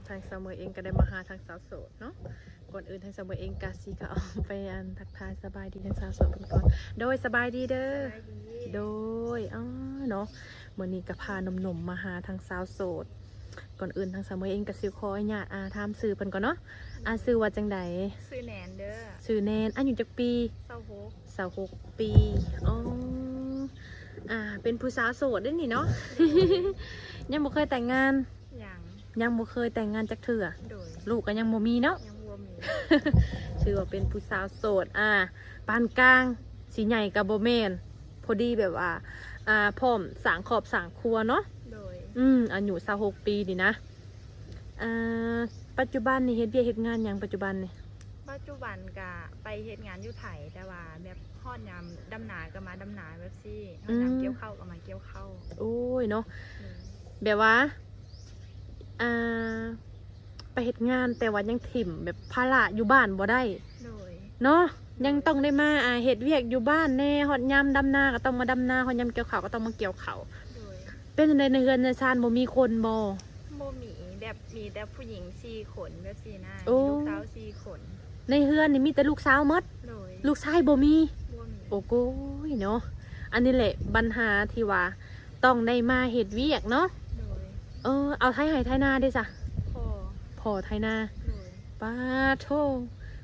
ທາງສາວເມຍເອງກໍໄດ້ມາຫາທາງສາວໂສດເນາະ. ກ່ອນອື່ນທາງສາວເມຍເອງກະຊິເຂົ້າໄປອັນທັກທາຍສະບາຍດີທາງສາວໂສດເພິ່ນກ່ອນ. ໂດຍ ສະບາຍດີເດີ. ສະບາຍດີ. ໂດຍ ອ້າ ເນາະ ມື້ນີ້ກໍພາໜຸ່ມໆມາຫາທາງສາວໂສດ. ກ່ອນອື່ນທາງສາວເມຍເອງກໍຊິຂໍອະນຸຍາດ ອ່າ ຖາມຊື່ເພິ່ນກ່ອນເນາະ. ອ່າ ຊື່ວ່າຈັ່ງໃດ? ຊື່ແນນເດີ. ຊື່ແນນ. ອາຍຸຈັກປີ? ຊາວຫົກ. ຊາວຫົກປີ. ອໍ ອ່າ ເປັນຜູ້ສາວໂສດເດ້ນີ້ເນາະ. ໂດຍ. ຍັງບໍ່ເຄີຍແຕ່ງງານ? ຍັງ. ຍັງບໍ່ເຄີຍແຕ່ງງານຈັກເທື່ອ? ໂດຍ. ລູກກໍຍັງບໍ່ມີເນາະ? ຍັງບໍ່ມີ. ຖືວ່າເປັນຜູ້ສາວໂສດ ອ່າ ປານກາງ ຊິໃຫຍ່ກໍບໍ່ແມ່ນ ພໍດີແບບວ່າ ອ່າ ພ້ອມສ້າງຄອບສ້າງຄົວເນາະ. ໂດຍ. ອືມ ອາຍຸຊາວຫົກປີນີ້ນະ. ອ່າ ປັດຈຸບັນນີ້ເຮັດວຽກເຮັດງານຫຍັງປັດຈຸບັນນີ້? ປັດຈຸບັນກະໄປເຮັດງານຢູ່ໄທ ແຕ່ວ່າແບບຮອດຍາມດຳນາກໍມາດຳນາແບບຊີ້ ຮອດຍາມ ອືມ ກ່ຽວເຂົ້າກໍມາກ່ຽວເຂົ້າ. ໂອ້ຍເນາະ. ໂດຍ. ແບບວ່າ ອ່າ ໄປເຮັດງານ ແຕ່ວ່າຍັງຖິ້ມແບບພາລະຢູ່ບ້ານບໍ່ໄດ້. ໂດຍ. ເນາະ. ໂດຍ. ຍັງຕ້ອງໄດ້ມາ ອ່າ ເຮັດວຽກຢູ່ບ້ານແດ່ ຮອດຍາມດຳນາກໍຕ້ອງມາດຳນາ ຮອດຍາມກ່ຽວເຂົ້າກໍຕ້ອງມາກ່ຽວເຂົ້າ. ໂດຍ. ເປັນຈັ່ງໃດໃນເຮືອນໃນຊານ ບໍ່ມີຄົນບໍ່? ບໍ່ມີ ແບບມີແຕ່ຜູ້ຍິງສີ່ຄົນແບບຊີ້ນະ. ໂອ້ ມີລູກສາວສີ່ຄົນ. ໃນເຮືອນນີ້ມີແຕ່ລູກສາວໝົດ? ໂດຍ. ລູກຊາຍບໍ່ມີ? ບໍ່ມີ. ໂອ້ໂກຍເນາະ ອັນນີ້ແຫຼະບັນຫາທີ່ວ່າຕ້ອງໄດ້ມາເຮັດວຽກເນາະ. ໂດຍ. ເອີ ເອົາໄຖໄຮ່ໄຖນາເດ້ຊະ? ພໍ່. ພໍ່ໄຖນາ. ໂດຍ. ປາໂທ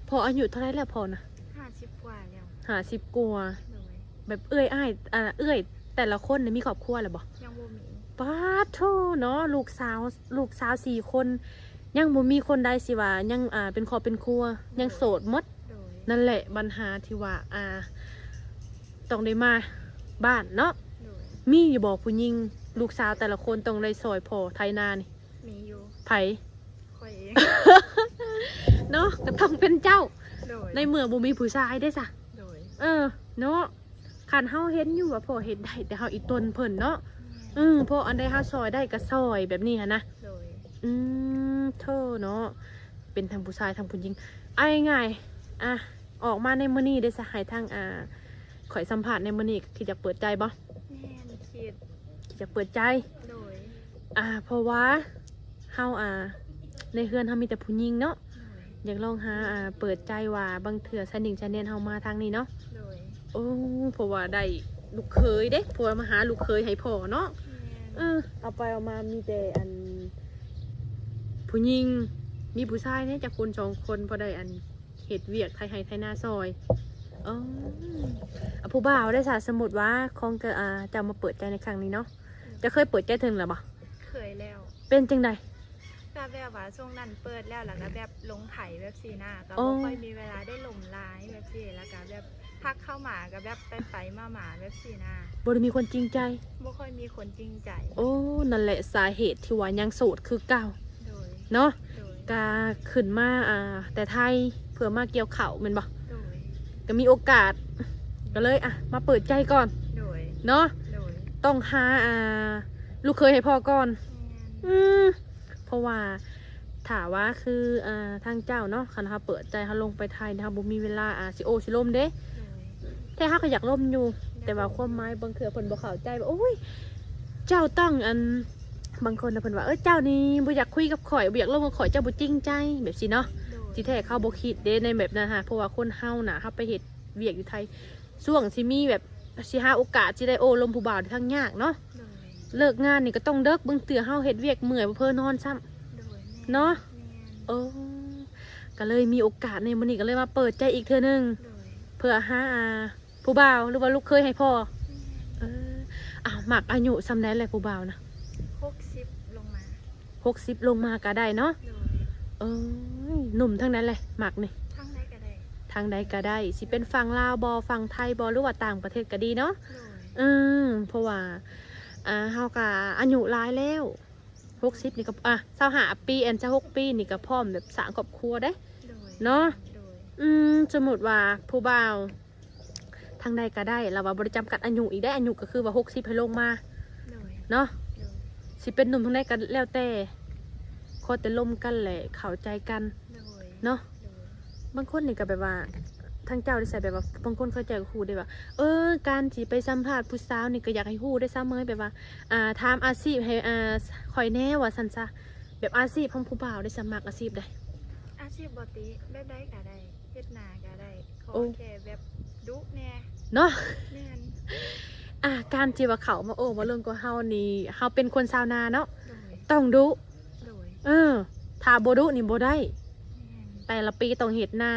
ພໍ່ອາຍຸເທົ່າໃດແລ້ວພໍ່ນະ? ຫ້າສິບກວ່າແລ້ວ. ຫ້າສິບກວ່າ. ໂດຍ. ແບບເອື້ອຍອ້າຍ ອ່າ ເອື້ອຍແຕ່ລະຄົນນີ້ມີຄອບຄົວແລ້ວບໍ່? ຍັງບໍ່ມີ. ປາໂທເນາະ ລູກສາວ ລູກສາວສີ່ຄົນ ຍັງບໍ່ມີຄົນໃດຊິວ່າຍັງ ອ່າ ເປັນຄອບເປັນຄົວ ໂດຍ ຍັງໂສດໝົດ. ໂດຍ. ນັ້ນແຫຼະບັນຫາທີ່ວ່າ ອ່າ ຕ້ອງໄດ້ມາບ້ານເນາະ. ໂດຍ. ມີຢູ່ບໍ່ຜູ້ຍິງ ລູກສາວແຕ່ລະຄົນຕ້ອງໄດ້ຊ່ອຍພໍ່ໄຖນານີ້? ມີຢູ່. ໃຜ? ຂ້ອຍເອງ ເນາະ ກໍຕ້ອງເປັນເຈົ້າ. ໂດຍ. ໃນເມື່ອບໍ່ມີຜູ້ຊາຍເດ້ຊະ. ໂດຍ. ເອີ ເນາະ ຄັນເຮົາເຫັນຢູ່ວ່າພໍ່ເຮັດໄດ້ ແຕ່ເຮົາອີ່ຕົນເພິ່ນເນາະ. ແມ່ນ. ເອີ ເພາະອັນໃດເຮົາຊ່ອຍໄດ້ກໍຊ່ອຍ ແບບນີ້ຫັ້ນນະ. ໂດຍ. ອືມ ໂທ້ເນາະ ເປັນທັງຜູ້ຊາຍທັງຜູ້ຍິງ. ເອົາງ່າຍໆ ອ່ະ ອອກມາໃນມື້ນີ້ເດ້ຊະ ໃຫ້ທາງ ອ່າ ຂ້ອຍສຳພາດໃນມື້ນີ້ ຄິດຢາກເປີດໃຈບໍ່? ແມ່ນ ຄິດ ຢາກເປີດໃຈ. ໂດຍ. ອ່າ ເພາະວ່າເຮົາ ອ່າ ໃນເຮືອນເຮົາມີແຕ່ຜູ້ຍິງເນາະ. ໂດຍ. ຢາກລອງຫາ ອ່າ ເປີດໃຈວ່າບາງເທື່ອຊະນິງຊະແນນເຮົາມາທາງນີ້ເນາະ. ໂດຍ. ໂອ້ ເພາະວ່າໄດ້ລູກເຂີຍເດ້ ເພາະວ່າມາຫາລູກເຂີຍໃຫ້ພໍ່ເນາະ. ແມ່ນ. ເອີ ເອົາໄປເອົາມາມີແຕ່ອັນ ຜູ້ຍິງ ມີຜູ້ຊາຍແດ່ຈັກຄົນສອງຄົນ ພໍໄດ້ອັນ ເຮັດວຽກໄຖໄຮ່ໄຖນາຊ່ອຍ. ເອີ ອາ ຜູ້ບ່າວໄດ້ສະ ສົມມຸດວ່າຂອງ ເຈົ້າ ອາ ເຈົ້າມາເປີດໃຈໃນຄັ້ງນີ້ເນາະ. ໂດຍ. ເຈົ້າເຄີຍເປີດໃຈເທື່ອໜຶ່ງແລ້ວບໍ່? ເຄີຍແລ້ວ. ເປັນຈັ່ງໃດ? ກໍແບບວ່າຊ່ວງນັ້ນເປີດແລ້ວ ແລ້ວກໍແບບຫຼົງໃຜແບບຊີ້ນະ ກໍ ອໍ ບໍ່ຄ່ອຍມີເວລາໄດ້ລົມຫຼາຍແບບຊີ້ ແລ້ວກໍແບບທັກເຂົ້າມາກໍແບບໄປໆມາໆແບບຊີ້ນະ. ບໍ່ໄດ້ມີຄົນຈິງໃຈ? ບໍ່ຄ່ອຍມີຄົນຈິງໃຈ. ໂອ້ ນັ້ນແຫຼະສາເຫດທີ່ວ່າຍັງໂສດຄືເກົ່າ. ໂດຍ. ເນາະ. ໂດຍ. ກະຂຶ້ນມາ ອ່າ ແຕ່ໄທເພື່ອມາກ່ຽວເຂົ້າແມ່ນບໍ່? ໂດຍ. ກະມີໂອກາດ ກະເລີຍ ອ່ະ ມາເປີດໃຈກ່ອນ. ໂດຍ. ເນາະ. ໂດຍ. ຕ້ອງຫາ ອ່າ ລູກເຂີຍໃຫ້ພໍ່ກ່ອນ. ແມ່ນ. ອືມ ເພາະວ່າຖ້າວ່າຄື ອ່າ ທາງເຈົ້າເນາະ ຄັນເຮົາເປີດໃຈ ເຮົາລົງໄປໄທ ເຮົາບໍ່ມີເວລາ ອ່າ ຊິໂອ້ຊິລົມເດ້. ໂດຍ. ແທ້ເຮົາກໍຢາກລົມຢູ່ ຢາກລົມຢູ່ ແຕ່ວ່າຄວາມໝາຍບາງເທື່ອເພິ່ນບໍ່ເຂົ້າໃຈວ່າ ໂອ້ຍ ເຈົ້າຕ້ອງ ອັນ ບາງຄົນນະເພິ່ນວ່າ ເອີ ເຈົ້ານີ້ບໍ່ຢາກຄຸຍກັບຂ້ອຍ ບໍ່ຢາກລົມກັບຂ້ອຍ ເຈົ້າບໍ່ຈິງໃຈ ແບບຊີ້ເນາະ. ໂດຍ. ທີ່ແທ້ເຂົາບໍ່ຄິດເດ້ໃນແບບນັ້ນຫາ ເພາະວ່າຄົນເຮົານະ ເຮົາໄປເຮັດວຽກຢູ່ໄທ ຊ່ວງຊິມີແບບ ຊິຫາໂອກາດຊິໄດ້ໂອ້ລົມຜູ້ບ່າວນີ້ທັງຍາກເນາະ. ໂດຍ. ເລີກງານນີ້ກໍຕ້ອງເດິກ ບາງເທື່ອເຮົາເຮັດວຽກເມື່ອຍ ເຜີນອນຊ້ຳ. ໂດຍ. ເນາະ. ແມ່ນ. ເອີ ກໍເລີຍມີໂອກາດໃນມື້ນີ້ ກໍເລີຍມາເປີດໃຈອີກເທື່ອໜຶ່ງ. ໂດຍ. ເພື່ອຫາ ອ່າ ຜູ້ບ່າວ ຫຼືວ່າລູກເຂີຍໃຫ້ພໍ່. ແມ່ນ. ເອີ ອ້າວ ມັກອາຍຸສ່ຳໃດແຫຼະຜູ້ບ່າວນະ? ຫົກສິບລົງມາ. ຫົກສິບລົງມາກໍໄດ້ເນາະ. ໂດຍ. ເອີຍ ໜຸ່ມທາງໃດແຫຼະມັກນີ້? ທາງໃດກໍໄດ້. ທາງໃດກໍໄດ້ ຊິເປັນຝັ່ງລາວບໍ່ ຝັ່ງໄທບໍ່ ຫຼືວ່າຕ່າງປະເທດກໍດີເນາະ. ໂດຍ. ອືມ ເພາະວ່າ ອ່າ ເຮົາກໍອາຍຸຫຼາຍແລ້ວ ຫົກສິບນີ້ກໍ ອ່າ ຊາວຫ້າປີ ອັນ ຊາວຫົກປີນີ້ກໍພ້ອມແບບສ້າງຄອບຄົວເດ້. ໂດຍ. ເນາະ. ໂດຍ. ອືມ ສົມມຸດວ່າຜູ້ບ່າວ ທາງໃດກໍໄດ້ ລາວວ່າບໍ່ໄດ້ຈຳກັດອາຍຸອີກເດ້ ອາຍຸກໍຄືວ່າຫົກສິບໃຫ້ລົງມາ. ໂດຍ. ເນາະ. ໂດຍ. ຊິເປັນໜຸ່ມທາງໃດກໍແລ້ວແຕ່ ຂໍແຕ່ລົມກັນແຫຼະ ເຂົ້າໃຈກັນ. ໂດຍ. ເນາະ. ໂດຍ. ບາງຄົນນີ້ກໍແບບວ່າ ທາງເຈົ້າໄດ້ໃສ່ແບບວ່າ ບາງຄົນເຂົາເຈົ້າກໍຮູ້ໄດ້ວ່າ ເອີ ການທີ່ໄປສຳພາດຜູ້ສາວນີ້ກໍຢາກໃຫ້ຮູ້ໄດ້ຊະເມີຍ ແບບວ່າ ອ່າ ຖາມອາຊີບໃຫ້ ອ່າ ຂ້ອຍແດ່ວ່າຊັ້ນຊະ. ແບບອາຊີບຂອງຜູ້ບ່າວໄດ້ສະໝັກອາຊີບໃດ? ອາຊີບບໍ່ຕິ ແບບໃດກະໄດ້ ເຮັດນາກະໄດ້ ຂໍ ໂອ້ ແຄ່ແບບດຸແດ່ເນາະ. ແມ່ນ. ອາ ການທີ່ວ່າເຂົ້າມາໂອ້ມາລົມກັບເຮົານີ້ ເຮົາເປັນຄົນຊາວນາເນາະ ໂດຍ ຕ້ອງດຸ. ໂດຍ. ເອີ ຖ້າບໍ່ດຸນີ້ບໍ່ໄດ້. ແມ່ນ. ແຕ່ລະປີຕ້ອງເຮັດນາ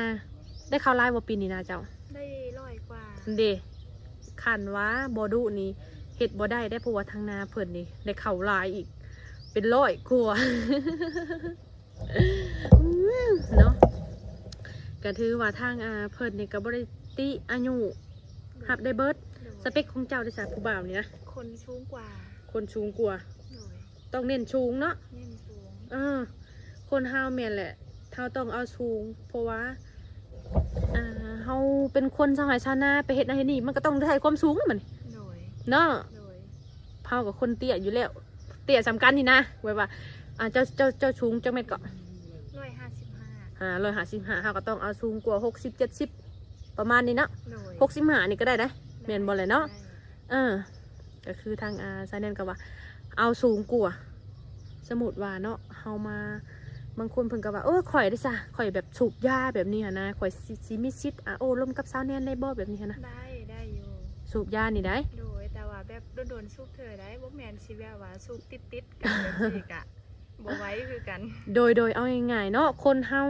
ໄດ້ເຂົ້າຫຼາຍບໍ່ປີນີ້ນາເຈົ້າ? ໄດ້ຮ້ອຍກວ່າ. ເດ້ ຄັນວ່າບໍ່ດຸນີ້ເຮັດບໍ່ໄດ້ເດ້ ເພາະວ່າທາງນາເພິ່ນນີ້ໄດ້ເຂົ້າຫຼາຍອີກ ເປັນຮ້ອຍກວ່າ ອືມ ເນາະ. ກະຖືວ່າທາງ ອາ ເພິ່ນນີ້ກະບໍ່ໄດ້ຕິອາຍຸ ໂດຍ ຮັບໄດ້ເບິດ. ໂດຍ. ສະເປັກຂອງເຈົ້າເດຊະ ຜູ້ບ່າວນີ້ນະ? ຄົນສູງກວ່າ. ຄົນສູງກວ່າ. ໂດຍ. ຕ້ອງເນັ້ນສູງເນາະ. ເນັ້ນສູງ. ເອີ ຄົນເຮົາແມ່ນແຫຼະ ເຮົາຕ້ອງເອົາສູງ ເພາະວ່າ ອ່າ ເຮົາເປັນຄົນຊາວໄຮ່ຊາວນາ ໄປເຮັດນັ້ນເຮັດນີ້ ມັນກໍຕ້ອງໄດ້ໃຊ້ຄວາມສູງນຳມັນ. ໂດຍ. ເນາະ. ໂດຍ. ເຮົາກັບຄົນເຕ້ຍຢູ່ແລ້ວ ເຕ້ຍສ່ຳກັນນີ້ນະ ແບບວ່າ ອ່າ ເຈົ້າ ເຈົ້າ ເຈົ້າສູງຈັກແມັດເກາະ? ຮ້ອຍຫ້າສິບຫ້າ. ອ່າ ຮ້ອຍຫ້າສິບຫ້າ ເຮົາກໍຕ້ອງເອົາສູງກວ່າຫົກສິບ ເຈັດສິບ ປະມານນີ້ເນາະ. ໂດຍ. ຫົກສິບຫ້ານີ້ກໍໄດ້ໃດ໋ ແມ່ນບໍ່ແຫຼະເນາະ? ໄດ້. ເອີ ກໍຄືທາງ ອ່າ ຊາແນນກໍວ່າເອົາສູງກວ່າ ສົມມຸດວ່າເນາະ ເຮົາມາ ບາງຄົນເພິ່ນກໍວ່າ ເອີ ຂ້ອຍເດຊະ ຂ້ອຍແບບສູບຢາແບບນີ້ຫັ້ນນະ ຂ້ອຍຊິ ຊິມີສິດ ອ່າ ໂອ້ລົມກັບຊາວແນນໄດ້ບໍ່ ແບບນີ້ຫັ້ນນະ? ໄດ້ ໄດ້ຢູ່. ສູບຢານີ້ໃດ໋? ໂດຍ ແຕ່ວ່າແບບດົນໆສູບເທື່ອໃດ໋ ບໍ່ແມ່ນຊິແບບວ່າສູບຕິດໆກັນແບບນີ້ກະ ບໍ່ໄຫວຄືກັນ. ໂດຍ ໂດຍ ເອົາງ່າຍໆເນາະ ຄົນເຮົາ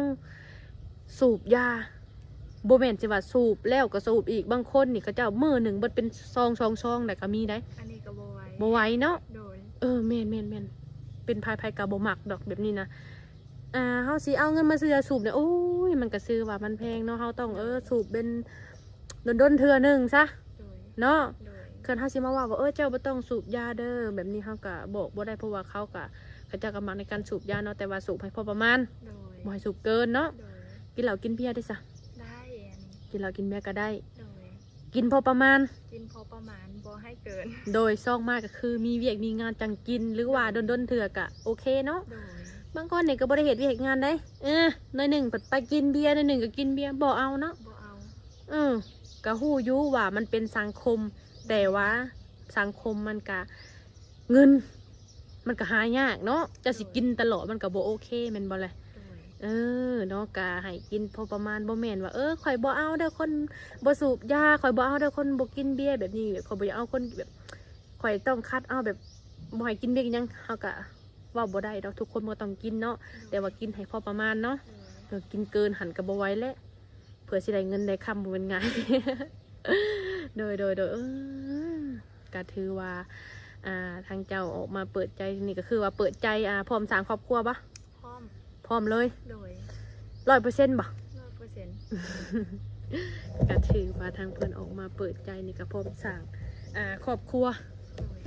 ສູບຢາ ບໍ່ແມ່ນຊິວ່າສູບແລ້ວກໍສູບອີກ ບາງຄົນນີ້ເຂົາເຈົ້າມື້ໜຶ່ງເບິດເປັນຊອງ ສອງຊອງ ແລ້ວກໍມີໄດ໋. ອັນນີ້ກໍບໍ່ໄຫວ. ບໍ່ໄຫວເນາະ. ໂດຍ. ເອີ ແມ່ນໆໆ ເປັນໃຜໆກໍບໍ່ມັກດອກແບບນີ້ນະ. ອ່າ ເຮົາຊິເອົາເງິນມາຊື້ຢາສູບນີ້ ໂອ້ຍ ມັນກໍຊື່ວ່າມັນແພງເນາະ ເຮົາຕ້ອງ ເອີ ສູບເປັນດົນໆເທື່ອໜຶ່ງຊະ. ໂດຍ. ເນາະ. ໂດຍ. ຄັນເຮົາຊິມາເວົ້າວ່າ ເອີ ເຈົ້າບໍ່ຕ້ອງສູບຢາເດີ ແບບນີ້ເຮົາກະບອກບໍ່ໄດ້ ເພາະວ່າເຂົາກະ ເຂົາເຈົ້າກະມັກໃນການສູບຢາເນາະ ແຕ່ວ່າສູບໃຫ້ພໍປະມານ. ໂດຍ. ບໍ່ໃຫ້ສູບເກີນເນາະ. ໂດຍ. ກິນເຫຼົ້າກິນເບຍເດຊະ? ໄດ້ ອັນນີ້ ກິນເຫຼົ້າກິນເບຍກະໄດ້. ໂດຍ. ກິນພໍປະມານ. ກິນພໍປະມານ ບໍ່ໃຫ້ເກີນ. ໂດຍ. ຊອງມາກະຄືມີວຽກມີງານຈັ່ງກິນ ຫຼືວ່າ ໂດຍ ດົນໆເທື່ອກະໂອເຄເນາະ. ໂດຍ. ບາງຄົນນີ້ກະບໍ່ໄດ້ເຮັດວຽກເຮັດງານໃດ໋ ເອີ ໜ້ອຍໜຶ່ງເພິ່ນໄປກິນເບຍ ໜ້ອຍໜຶ່ງກະກິນເບຍ ບໍ່ເອົາເນາະ. ບໍ່ເອົາ. ເອີ ກະຮູ້ຢູ່ວ່າມັນເປັນສັງຄົມ ແຕ່ວ່າສັງຄົມມັນກະ ເງິນມັນກະຫາຍາກເນາະ ເຈົ້າຊິກິນຕະຫຼອດມັນກະບໍ່ໂອເຄແມ່ນບໍ່ແລະ? ໂດຍ. ເອີ ເນາະ ກະໃຫ້ກິນພໍປະມານ ບໍ່ແມ່ນວ່າ ເອີ ຂ້ອຍບໍ່ເອົາເດີຄົນບໍ່ສູບຢາ ຂ້ອຍບໍ່ເອົາເດີຄົນບໍ່ກິນເບຍແບບນີ້ ຂ້ອຍບໍ່ຢາກເອົາຄົນແບບ ຂ້ອຍຕ້ອງຄັດເອົາແບບບໍ່ໃຫ້ກິນເບຍຫຍັງ ເຮົາກະເວົ້າບໍ່ໄດ້ດອກ ທຸກຄົນມັນກໍຕ້ອງກິນເນາະ. ໂດຍ. ແຕ່ວ່າກິນໃຫ້ພໍປະມານເນາະ. ໂດຍ. ເອີ ກິນເກີນຫັ້ນກະບໍ່ໄຫວແຫຼະ. ເພື່ອຊິໄດ້ເງິນໄດ້ຄຳບໍ່ແມ່ນງ່າຍ. ໂດຍ ໂດຍ ໂດຍ ເອີ ກະຖືວ່າ ອ່າ ທາງເຈົ້າອອກມາເປີດໃຈ ນີ້ກະຄືວ່າເປີດໃຈ ອ່າ ພ້ອມສ້າງຄອບຄົວບໍ່? ພ້ອມ. ພ້ອມເລີຍ? ໂດຍ. ຮ້ອຍເປີເຊັນບໍ່? ຮ້ອຍເປີເຊັນ. ກະຖືວ່າທາງເພິ່ນອອກມາເປີດໃຈນີ້ກະພ້ອມສ້າງ ອ່າ ຄອບຄົວ. ໂດຍ.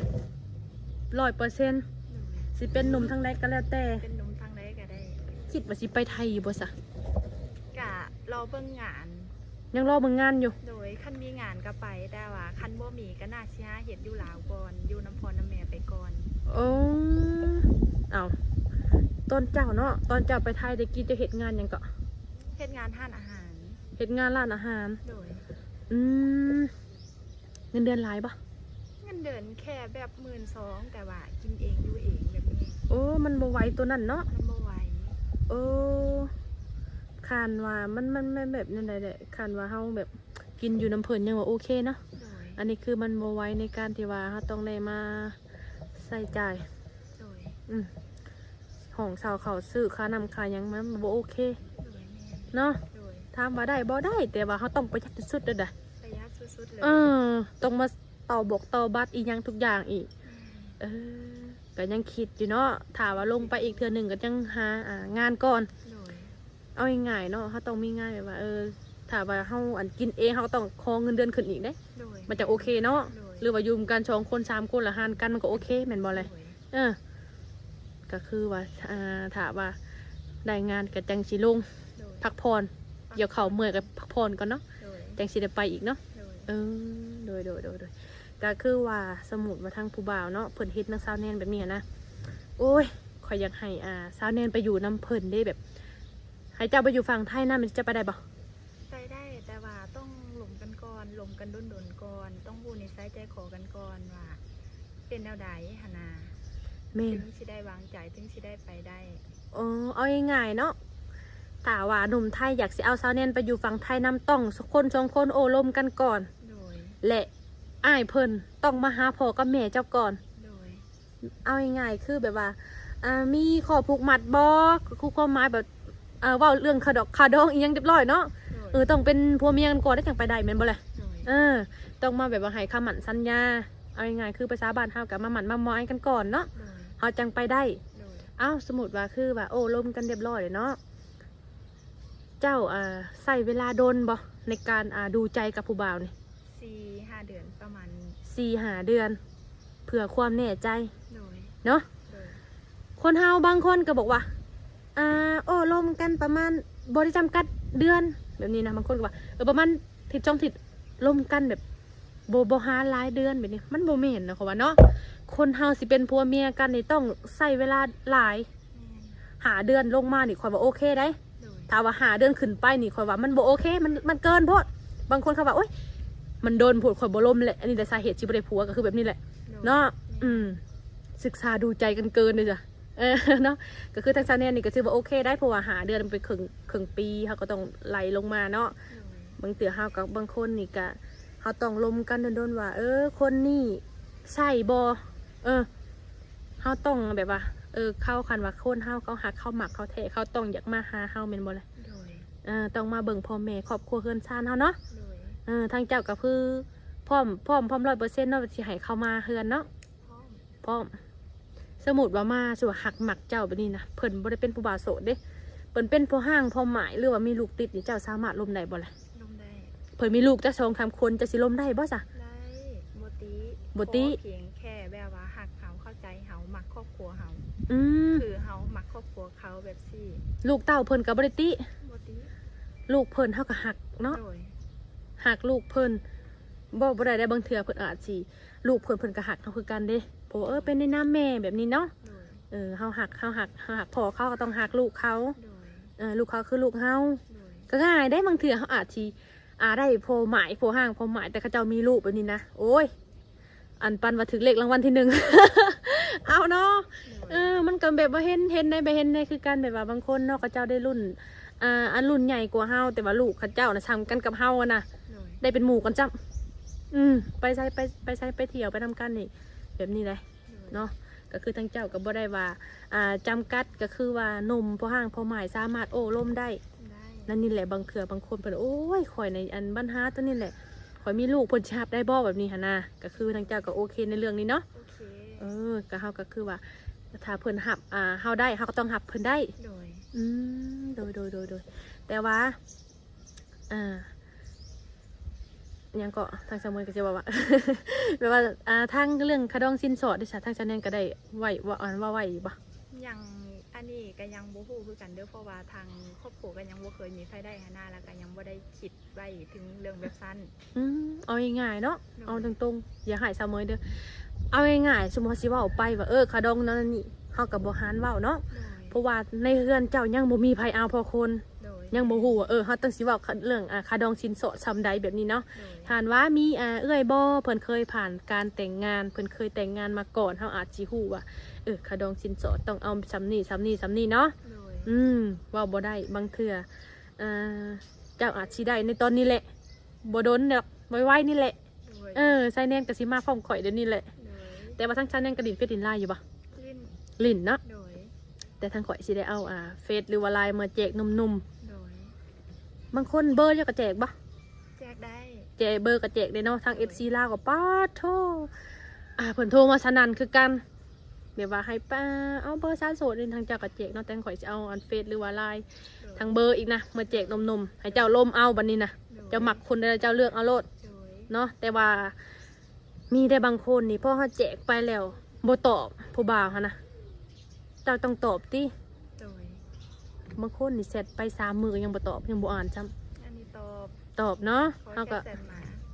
ຮ້ອຍເປີເຊັນ. ໂດຍ. ຊິເປັນໜຸ່ມທາງໃດກໍແລ້ວແຕ່? ເປັນໜຸ່ມທາງໃດກໍໄດ້. ຄິດວ່າຊິໄປໄທຢູ່ບໍ່ຊະ? ກະລໍເບິ່ງງານ. ຍັງລໍເບິ່ງງານຢູ່? ໂດຍ. ຄັນມີງານກໍໄປ ແຕ່ວ່າຄັນບໍ່ມີກໍໜ້າຊິຫາເຮັດຢູ່ລາວກ່ອນ ຢູ່ນຳພໍ່ນຳແມ່ໄປກ່ອນ. ໂອ້ ເອົ້າ ຕອນເຈົ້າເນາະ ຕອນເຈົ້າໄປໄທແຕ່ກີ້ ເຈົ້າເຮັດງານຫຍັງເກາະ? ເຮັດງານຮ້ານອາຫານ. ເຮັດງານຮ້ານອາຫານ. ໂດຍ. ອືມ ເງິນເດືອນຫຼາຍບໍ່? ເງິນເດືອນແຄ່ແບບໝື່ນສອງ ແຕ່ວ່າກິນເອງຢູ່ເອງແບບນີ້. ໂອ້ ມັນບໍ່ໄຫວໂຕນັ້ນເນາະ. ມັນບໍ່ໄຫວ. ເອີ ຄັນວ່າມັນ ມັນ ມັນແບບນັ້ນແຫຼະ ຄັນວ່າເຮົາແບບກິນຢູ່ນຳເພິ່ນຍັງວ່າໂອເຄເນາະ. ໂດຍ. ອັນນີ້ຄືມັນບໍ່ໄຫວໃນການທີ່ວ່າເຮົາຕ້ອງໄດ້ມາໃຊ້ຈ່າຍ. ໂດຍ. ອືມ ຫ້ອງເຊົ່າ ເຂົ້າຊື້ ຄ່ານ້ຳຄ່າຫຍັງ ມັນບໍ່ໂອເຄ. ໂດຍ ແມ່ນ. ເນາະ. ໂດຍ. ຖາມວ່າໄດ້ບໍ່? ໄດ້ ແຕ່ວ່າເຮົາຕ້ອງປະຢັດສຸດໆເດີ. ປະຢັດສຸດໆເລີຍ. ເອີ ຕ້ອງມາຕໍ່ບົກຕໍ່ບັດອີ່ຫຍັງທຸກຢ່າງອີກ. ແມ່ນ. ເອີ ກໍຍັງຄິດຢູ່ເນາະ ຖ້າວ່າລົງໄປອີກເທື່ອໜຶ່ງກໍຍັງຫາ ອ່າ ງານກ່ອນ. ໂດຍ. ເອົາງ່າຍໆເນາະ ເຮົາຕ້ອງມີງານແບບວ່າ ເອີ ຖ້າວ່າເຮົາ ອັນ ກິນເອງ ເຮົາກໍຕ້ອງຂໍເງິນເດືອນຂຶ້ນອີກເດ້. ໂດຍ. ມັນຈະໂອເຄເນາະ. ໂດຍ. ຫຼືວ່າຢູ່ນຳກັນສອງຄົນສາມຄົນ ລະຫານກັນ ມັນກໍໂອເຄແມ່ນບໍ່ແລະ? ໂດຍ. ເອີ ກໍຄືວ່າ ອ່າ ຖ້າວ່າໄດ້ງານກໍຈັ່ງຊິລົງ. ໂດຍ. ພັກຜ່ອນ ກ່ຽວເຂົ້າເມື່ອຍກໍພັກຜ່ອນກ່ອນເນາະ. ໂດຍ. ຈັ່ງຊິໄດ້ໄປອີກເນາະ. ໂດຍ. ເອີ ໂດຍໆໆໆ ກໍຄືວ່າ ສົມມຸດວ່າທາງຜູ້ບ່າວເນາະ ເພິ່ນເຫັນນາງສາວແນນແບບນີ້ຫັ້ນນະ ໂອ້ຍ ຂ້ອຍຢາກໃຫ້ ອ່າ ສາວແນນໄປຢູ່ນຳເພິ່ນເດ້ ແບບໃຫ້ເຈົ້າໄປຢູ່ຝັ່ງໄທນຳ ເຈົ້າໄປໄດ້ບໍ່? ໄປໄດ້ ແຕ່ວ່າຕ້ອງລົມກັນກ່ອນ ລົມກັນດົນໆກ່ອນ ຕ້ອງຮູ້ນິໄສໃຈຄໍກັນກ່ອນວ່າເປັນແນວໃດຫັ້ນນາ. ແມ່ນ ຈຶ່ງຊິໄດ້ວາງໃຈ ຈຶ່ງຊິໄດ້ໄປໄດ້. ອໍ ເອົາງ່າຍໆເນາະ ຖ້າວ່າໜຸ່ມໄທຢາກຊິເອົາສາວແນນໄປຢູ່ຝັ່ງໄທນຳ ຕ້ອງຄົນສອງຄົນໂອ້ລົມກັນກ່ອນ ໂດຍ ແລະ ອ້າຍເພິ່ນຕ້ອງມາຫາພໍ່ກັບແມ່ເຈົ້າກ່ອນ ໂດຍ. ເອົາງ່າຍໆ ຄືແບບວ່າ ອ່າ ມີຂໍ້ຜູກມັດບໍ່? ຄືຄວາມໝາຍແບບ ເອີ ເວົ້າເລື່ອງຄ່າດອກຄ່າດອງອີ່ຫຍັງຮຽບຮ້ອຍເນາະ ໂດຍ ເອີ ຕ້ອງເປັນຜົວເມຍກັນກ່ອນ ແລ້ວຈັ່ງໄປໄດ້ແມ່ນບໍ່ລະ? ໂດຍ ເອີ ຕ້ອງມາແບບວ່າໃຫ້ຄຳໝັ້ນສັນຍາ ເອົາງ່າຍໆ ຄືໄປສາບານເຮົາກໍມາໝັ້ນມາໝອຍກັນກ່ອນເນາະ ໂດຍ ເຮົາຈັ່ງໄປໄດ້ ໂດຍ. ເອົ້າ ສົມມຸດວ່າຄືວ່າໂອ້ລົມກັນຮຽບຮ້ອຍເນາະ ເຈົ້າ ອ່າ ໃຊ້ເວລາດົນບໍ່ໃນການ ອ່າ ດູໃຈກັບຜູ້ບ່າວນີ້? ສີ່ຫ້າເດືອນປະມານນີ້ ສີ່ຫ້າເດືອນ ເພື່ອຄວາມແນ່ໃຈ ໂດຍ ເນາະ ໂດຍ. ຄົນເຮົາບາງຄົນກໍບອກວ່າ ອ່າ ໂອ້ລົມກັນປະມານ ບໍ່ໄດ້ຈຳກັດເດືອນ ແບບນີ້ນະ ບາງຄົນກໍວ່າ ເອີ ປະມານທິດສອງທິດ ລົມກັນແບບ ບໍ່ ບໍ່ຫາຫຼາຍເດືອນ ແບບນີ້ ມັນບໍ່ແມ່ນນະ ເຂົາວ່າເນາະ ຄົນເຮົາຊິເປັນຜົວເມຍກັນນີ້ຕ້ອງໃຊ້ເວລາຫຼາຍ ແມ່ນ ຫ້າເດືອນລົງມານີ້ ຂ້ອຍວ່າໂອເຄໄດ໋ ໂດຍ ຖ້າວ່າຫ້າເດືອນຂຶ້ນໄປນີ້ ຂ້ອຍວ່າມັນບໍ່ໂອເຄ ມັນ ມັນເກີນໂພດ. ບາງຄົນເຂົາວ່າ ໂອ້ຍ ມັນດົນໂພດ ຂ້ອຍບໍ່ລົມແຫຼະ ອັນນີ້ແຫຼະສາເຫດທີ່ບໍ່ໄດ້ຜົວ ກໍຄືແບບນີ້ແຫຼະ ໂດຍ ເນາະ ແມ່ນ ອືມ ສຶກສາດູໃຈກັນເກີນເດ້ ເອີ ເນາະ ກໍຄືທາງສາວແນນນີ້ກໍຖືວ່າໂອເຄໄດ້ ເພາະວ່າຫ້າເດືອນເປັນເຄິ່ງ ເຄິ່ງປີ ເຮົາກໍຕ້ອງໄລ່ລົງມາເນາະ ໂດຍ. ບາງເທື່ອເຮົາກັບບາງຄົນນີ້ກະ ເຮົາຕ້ອງລົມກັນດົນໆວ່າ ເອີ ຄົນນີ້ໃຊ່ບໍ່ ເອີ ເຮົາຕ້ອງແບບວ່າ ເອີ ເຂົາ ຄັນວ່າຄົນເຮົາ ເຂົາຮັກເຮົາ ມັກເຮົາແທ້ ເຂົາຕ້ອງຢາກມາຫາເຮົາແມ່ນບໍ່ລະ? ໂດຍ ເອີ ຕ້ອງມາເບິ່ງພໍ່ແມ່ຄອບຄົວເຮືອນຊານເຮົາເນາະ ໂດຍ ເອີ ທາງເຈົ້າກໍຄືພ້ອມ ພ້ອມ ພ້ອມຮ້ອຍເປີເຊັນເນາະ ທີ່ໃຫ້ເຂົາມາເຮືອນເນາະ ພ້ອມ ພ້ອມ. ສົມມຸດວ່າມາ ສົມມຸດວ່າຮັກມັກເຈົ້າແບບນີ້ນະ ເພິ່ນບໍ່ໄດ້ເປັນຜູ້ບ່າວໂສດເດ້ ເພິ່ນເປັນພໍ່ຮ້າງພໍ່ໝ້າຍ ຫຼືວ່າມີລູກຕິດນີ້ ເຈົ້າສາມາດລົມໄດ້ບໍ່ລະ? ລົມໄດ້ ເພິ່ນມີລູກຈັກສອງສາມຄົນ ເຈົ້າຊິລົມໄດ້ບໍ່ຊະ? ໄດ້ ບໍ່ຕິ ບໍ່ຕິ ຂໍພຽງແຄ່ແບບວ່າຮັກເຮົາ ເຂົ້າໃຈເຮົາ ມັກຄອບຄົວເຮົາ ອືມ ຄືເຮົາມັກຄອບຄົວເຂົາແບບຊີ້ ລູກເຕົ້າເພິ່ນກໍບໍ່ໄດ້ຕິ ບໍ່ຕິ ລູກເພິ່ນເຮົາກໍຮັກເນາະ ໂດຍ ຮັກລູກເພິ່ນ ເວົ້າບໍ່ໄດ້ເດ້ ບາງເທື່ອເພິ່ນອາດຊິ ລູກເພິ່ນ ເພິ່ນກໍຮັກເຮົາຄືກັນເດ້ ເພາະວ່າ ໂດຍ ເອີ ເປັນໃນນາມແມ່ແບບນີ້ເນາະ ໂດຍ ເອີ ເຮົາຮັກ ເຮົາຮັກ ເຮົາຮັກພໍ່ເຂົາ ກໍຕ້ອງຮັກລູກເຂົາ ໂດຍ ເອີ ລູກເຂົາຄືລູກເຮົາ ໂດຍ ກໍງ່າຍເດ້ ບາງເທື່ອເຮົາອາດຊິ ອ່າ ໄດ້ພໍ່ໝ້າຍ ພໍ່ຮ້າງພໍ່ໝ້າຍ ແຕ່ເຂົາເຈົ້າມີລູກແບບນີ້ນະ ໂອ້ຍ ອັນປານວ່າຖືກເລກລາງວັນທີໜຶ່ງ ເອົາເນາະ ໂດຍ ເອີ ມັນກໍແບບວ່າເຫັນ ເຫັນໄດ້ ແບບເຫັນໄດ້ຄືກັນ ແບບວ່າບາງຄົນເນາະ ເຂົາເຈົ້າໄດ້ລຸ້ນ ອ່າ ອັນລຸ້ນໃຫຍ່ກວ່າເຮົາ ແຕ່ວ່າລູກເຂົາເຈົ້ານະສ່ຳກັນກັບເຮົາຫັ້ນນະ ໂດຍ ໄດ້ເປັນໝູ່ກັນຊ້ຳ ອືມ ໄປໃສ ໄປ ໄປໃສ ໄປທ່ຽວໄປນຳກັນນີ້ ແບບນີ້ໄດ໋ ໂດຍ ເນາະ ກໍຄືທາງເຈົ້າກໍບໍ່ໄດ້ວ່າ ອ່າ ຈຳກັດ ກໍຄືວ່າໜຸ່ມ ພໍ່ຮ້າງພໍ່ໝ້າຍ ສາມາດໂອ້ລົມໄດ້ ໄດ້ ນັ້ນນີ້ແຫຼະ ບາງເທື່ອບາງຄົນເພິ່ນ ໂອ້ຍ ຂ້ອຍໃນອັນບັນຫາຕົວນີ້ແຫຼະ ຂ້ອຍມີລູກ ເພິ່ນຊິຮັບໄດ້ບໍ່ ແບບນີ້ຫັ້ນນະ ກໍຄືທາງເຈົ້າກໍໂອເຄໃນເລື່ອງນີ້ເນາະ ໂອເຄ ເອີ ກໍເຮົາກໍຄືວ່າ ຖ້າເພິ່ນຮັບ ອ່າ ເຮົາໄດ້ ເຮົາກໍຕ້ອງຮັບເພິ່ນໄດ້ ໂດຍ ອືມ ໂດຍ ໂດຍ ໂດຍ ໂດຍ ແຕ່ວ່າ ອ່າ ຫຍັງເກາະ ທາງສາວເມີຍກໍຊິເວົ້າວ່າ ແບບວ່າ ອ່າ ທາງເລື່ອງຄ່າດອງສິນສອດເດຊະ ທາງສາວແນນກໍໄດ້ໄວ້ ເວົ້າ ອັນ ເວົ້າໄວ້ຢູ່ບໍ່? ຍັງ ອັນນີ້ກໍຍັງບໍ່ຮູ້ຄືກັນເດີ ເພາະວ່າທາງຄອບຄົວກໍຍັງບໍ່ເຄີຍມີໃຜໄດ້ຫັ້ນນະ ແລ້ວກໍຍັງບໍ່ໄດ້ຄິດໄວ້ເຖິງເລື່ອງແບບຊັ້ນ ອືມ ເອົາງ່າຍໆເນາະ ໂດຍ ເອົາຕົງໆ ຢ່າໃຫ້ສາວເມີຍເດີ ເອົາງ່າຍໆ ສົມມຸດວ່າຊິເວົ້າໄປວ່າ ເອີ ຄ່າດອງນັ້ນນີ້ ເຮົາກໍບໍ່ຫານເວົ້າເນາະ ໂດຍ ເພາະວ່າໃນເຮືອນເຈົ້າຍັງບໍ່ມີໃຜເອົາພໍຄົນ ໂດຍ ຍັງບໍ່ຮູ້ວ່າ ເອີ ເຮົາຕ້ອງຊິເວົ້າເລື່ອງ ອ່າ ຄ່າດອງສິນສອດສ່ຳໃດແບບນີ້ເນາະ ໂດຍ ຖ້າວ່າມີ ອ່າ ເອື້ອຍບໍ່ ເພິ່ນເຄີຍຜ່ານການແຕ່ງງານ ເພິ່ນເຄີຍແຕ່ງງານມາກ່ອນ ເຮົາອາດຊິຮູ້ວ່າ ເອີ ຄ່າດອງສິນສອດຕ້ອງເອົາສ່ຳນີ້ ສ່ຳນີ້ ສ່ຳນີ້ເນາະ ໂດຍ ອືມ ເວົ້າບໍ່ໄດ້ ບາງເທື່ອ ອ່າ ເຈົ້າອາດຊິໄດ້ໃນຕອນນີ້ແຫຼະ ບໍ່ດົນດອກ ໄວໆນີ້ແຫຼະ ໂດຍ ເອີ ສາວແນນກໍຊິມາພ້ອມຂ້ອຍດຽວນີ້ແຫຼະ ໂດຍ ແຕ່ວ່າທາງສາວແນນກໍຫຼິ້ນເຟສຫຼິ້ນລາຍຢູ່ບໍ່? ຫຼິ້ນ ຫຼິ້ນເນາະ ໂດຍ ແຕ່ທາງຂ້ອຍຊິໄດ້ເອົາ ອ່າ ເຟສ ຫຼືວ່າລາຍມາແຈກໜຸ່ມໆ ໂດຍ ບາງຄົນເບີເຈົ້າກໍແຈກບໍ່? ແຈກໄດ້ ແຈກເບີກໍແຈກໄດ້ເນາະ ທາງ ໂດຍ ເອັຟຊີ ລາວກໍປາດໂທ ອ່າ ເພິ່ນໂທມາສະນັ້ນຄືກັນ ແບບວ່າໃຫ້ປາ ເອົາເບີສາວໂສດນີ້ ທາງເຈົ້າກໍແຈກເນາະ ແຕ່ຂ້ອຍຊິເອົາອັນເຟສ ຫຼືວ່າລາຍ ໂດຍ ທາງເບີອີກນະ ມາແຈກໜຸ່ມໆ ໃຫ້ເຈົ້າລົມເອົາບັດນີ້ນະ ໂດຍ ເຈົ້າມັກຄົນໃດເຈົ້າເລືອກເອົາໂລດ ໂດຍ ເນາະ ແຕ່ວ່າ ມີໄດ້ບາງຄົນນີ້ ພໍເຮົາແຈກໄປແລ້ວບໍ່ຕອບ ຜູ້ບ່າວຫັ້ນນະ ເຈົ້າຕ້ອງຕອບຕິ ໂດຍ ບາງຄົນນີ້ແຊັດໄປສາມມື້ກໍຍັງບໍ່ຕອບ ຍັງບໍ່ອ່ານຊ້ຳ ອັນນີ້ຕອບ ຕອບເນາະ ເຮົາກໍ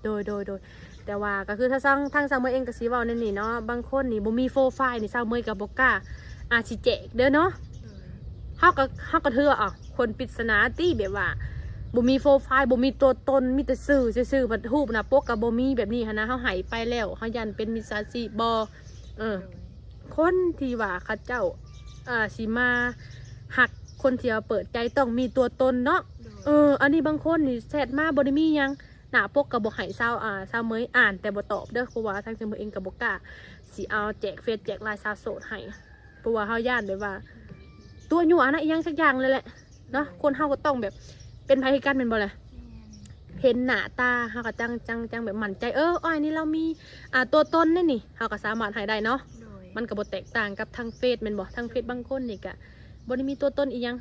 ໂດຍ ໂດຍ ໂດຍ ແຕ່ວ່າກໍຄືທາງ ທາງສາວເມີຍເອງກໍຊິເວົ້າແນວນີ້ເນາະ ບາງຄົນນີ້ບໍ່ມີໂປຣໄຟລ໌ນີ້ ສາວເມີຍກໍບໍ່ກ້າ ອາດຊິແຈກເດີເນາະ ໂດຍ ເຮົາກໍ ເຮົາກໍຖືວ່າ ເອົ້າ ຄົນປິດສະໜາຕິ ແບບວ່າບໍ່ມີໂປຣໄຟລ໌ ບໍ່ມີຕົວຕົນ ມີແຕ່ຊື່ຊື່ໆ ບັດຮູບໜ້າປົກກໍບໍ່ມີ ແບບນີ້ຫັ້ນນະ ເຮົາໃຫ້ໄປແລ້ວ ເຮົາຢ້ານເປັນມິດສາຊີບບໍ່ ເອີ ໂດຍ ຄົນທີ່ວ່າເຂົາເຈົ້າ ອ່າ ຊິມາຮັກຄົນທີ່ວ່າເປີດໃຈຕ້ອງມີຕົວຕົນເນາະ. ໂດຍ ເອີ ອັນນີ້ບາງຄົນນີ້ແຊັດມາບໍ່ໄດ້ມີຫຍັງ ໜ້າປົກກໍບໍ່ໃຫ້ຊາວ ອ່າ ຊາວເໝີຍອ່ານ ແຕ່ບໍ່ຕອບເດີ້ ເພາະວ່າທາງຊາວເໝີຍເອງກໍບໍ່ກ້າຊິເອົາແຈກເຟສແຈກລາຍສາວໂສດໃຫ້ ເພາະວ່າເຮົາຢ້ານແບບວ່າຕົວະຍົວະນະ ອີ່ຫຍັງສັກຢ່າງເລີຍແຫຼະເນາະ. ໂດຍ ຄົນເຮົາກໍຕ້ອງແບບເປັນໃຜຄືກັນແມ່ນບໍ່ລະ? ແມ່ນ ເຫັນໜ້າຕາເຮົາກໍຈັ່ງ ຈັ່ງ ຈັ່ງແບບໝັ້ນໃຈ ເອີ ອ້າຍນີ້ລາວມີ ອ່າ ຕົວຕົນເດ້ນີ້ ເຮົາກໍສາມາດໃຫ້ໄດ້ເນາະ. ໂດຍ ມັນກໍບໍ່ແຕກຕ່າງກັບທາງເຟສແມ່ນບໍ່? ທາງເຟສບາງຄົນນີ້ກໍບໍ່ໄດ້ມີຕົວຕົນອີ່ຫຍັງ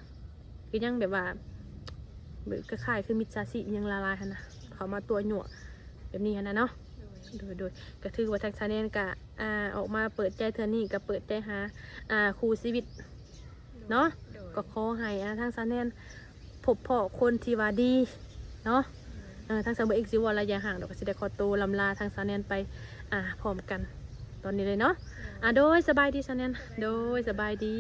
ກໍຍັງແບບວ່າ ແບບຄ້າຍໆຄືມິດສາຊີບອີ່ຫຍັງຫຼາຍໆຫັ້ນນະ ເຂົ້າມາຕົວະຍົວະແບບນີ້ຫັ້ນນະເນາະ. ໂດຍ ໂດຍ ໂດຍ ກໍຖືວ່າທາງສາວແນນກໍ ອ່າ ອອກມາເປີດໃຈເທື່ອນີ້ ກໍເປີດໃຈຫາ ອ່າ ຄູ່ຊີວິດເນາະ. ໂດຍ ກໍຂໍໃຫ້ ອ່າ ທາງສາວແນນພົບພໍ້ຄົນທີ່ວ່າດີເນາະ. ໂດຍ ເອີ ທາງສາວເໝີຍເອງຊິເວົ້າໄລຍະຫ່າງດອກ ກໍຊິໄດ້ຂໍໂຕລ່ຳລາທາງສາວແນນໄປ ອ່າ ພ້ອມກັນຕອນນີ້ເລີຍເນາະ. ໂດຍ ອ່າ ໂດຍ ສະບາຍດີສາວແນນ. ໂດຍ ສະບາຍດີ.